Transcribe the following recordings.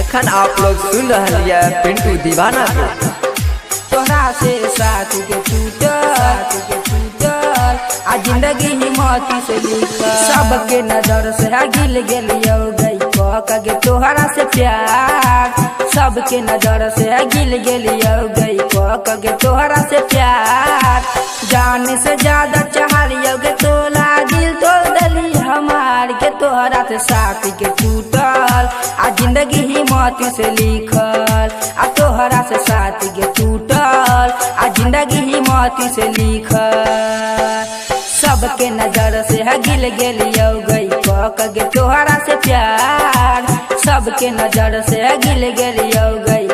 अखन आप लोग सुन रहल ये पिंटू दीवाना को। तोहरा से साथ के टूटल, साथ के टूटल, आ जिंदगी ही मौत से लिखल। सबके नजर से गिल गेलियो गई के तोहरा से प्यार। सबके नजर से गिल गेलियो गई के तोहरा से प्यार। जान से ज्यादा चाहलियो के तोला दिल तोड़ दली हमार के तोहरा से साथ के टूटल, आ जिंदगी ही मौत से लिखल। आ तोहरा से साथ के टूटल, आ जिंदगी ही मौत से लिखल। सबके नजर से गिल गेलियो गई के तोहरा से प्यार। सबके नजर से गिल गेलियो गई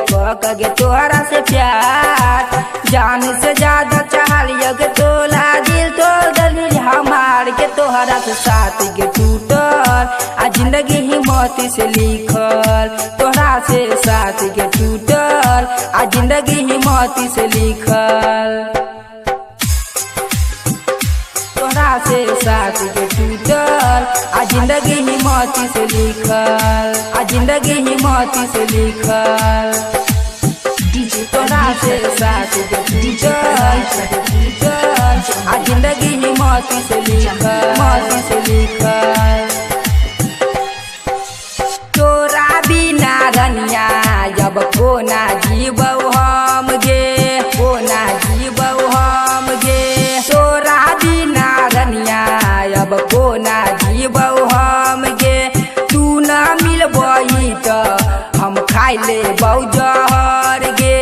के तोहरा से प्यार। जान से ज्यादा चाहलियो के तोला दिल तोड़ दली हमार के तोहरा से साथ के टूटल, आ जिंदगी ही मौत से लिखल। तोहरा से साथ के टूटल, आ जिंदगी ही मौत से लिखल। तोहरा से साथ के टूटल, आ जिंदगी ही मौत से लिखल। आ जिंदगी ही मौत से लिखल। तोहरा से साथ के टूटल, टूटल, आ जिंदगी ही मौत से लिखल, मौत से लिखल। तोरा बिना रनिया जब कोना जीबौ हम गे, कोना जीबौ हम गे। तोरा बिना रनिया अब कोना जीबौ हम गे। तू ना मिलबही त हम खाइ लेबौ जहर गे।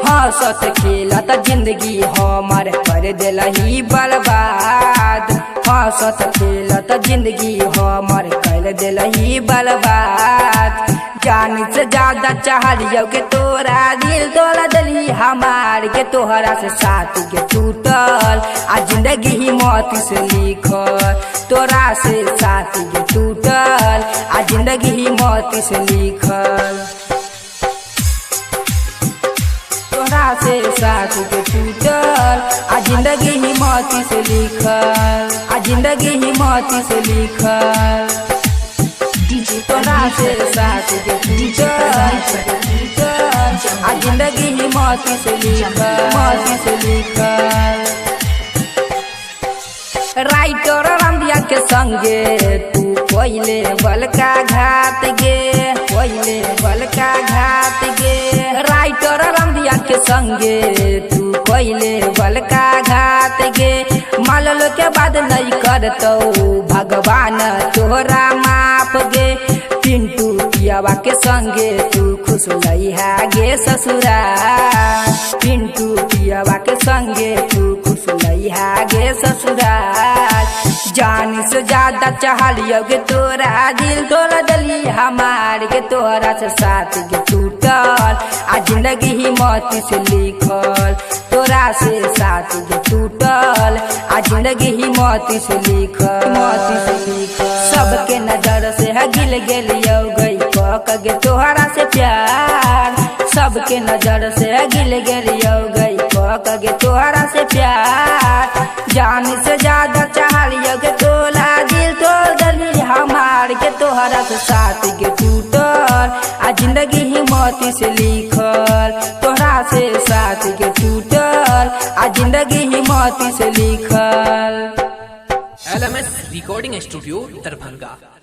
हंसत खेलत जिंदगी हमर कर देलही बर्बाद। हंसत खेलत जिंदगी हमर कर देलही बर्बाद। जान से ज्यादा चाहलियो के तोरा दिल तोड़ा दली हमार के तोहरा से साथ के टूटल, आ जिंदगी ही मौत से लिखल। तोरा से साथ के टूटल, आ जिंदगी ही मौत से लिखल। तोहरा से साथ के टूटल, आ जिंदगी ही मौत से लिखल। आ जिंदगी ही मौत से लिखल। तोहरा से साथ के टूटल, टूटल, आ जिंदगी ही मौत से लिखल, मौत से लिखल। राइटर रामदिया के संगे तू पहले बलका घात गे, पहले बलका घात गे। राइटर रामदिया के संगे तू पहले बलका घात गे। मालल के बाद नहीं करतौ भगवान तोहरा माफ गे। पिंटू पियावा के संगे तू खुश लइहा गे ससुरा। पिंटू पियावा के संगे तू खुश लइहा गे ससुरा। जान से ज्यादा चाहलियो के तोरा दिल तोड़ा दली हमार के तोहरा से साथ के टूटल, आ जिंदगी ही मौत से लिखल। तोरा से साथ के टूटल, आ जिंदगी ही मौत से लिखल, मौत से लिखल। सबके नजर से गिल गेलियो गई के तोहरा से प्यार। सबके नजर से गिल गेलियो गई के तोहरा से प्यार। जान से ज्यादा चाहलियो के तोला दिल तोड़ दली हमार के तोहरा से साथ के टूटल, आ जिंदगी ही मौत से लिखल। तोहरा से साथ के टूटल, आ जिंदगी ही मौत से लिखल। LMS recording studio Darbhanga.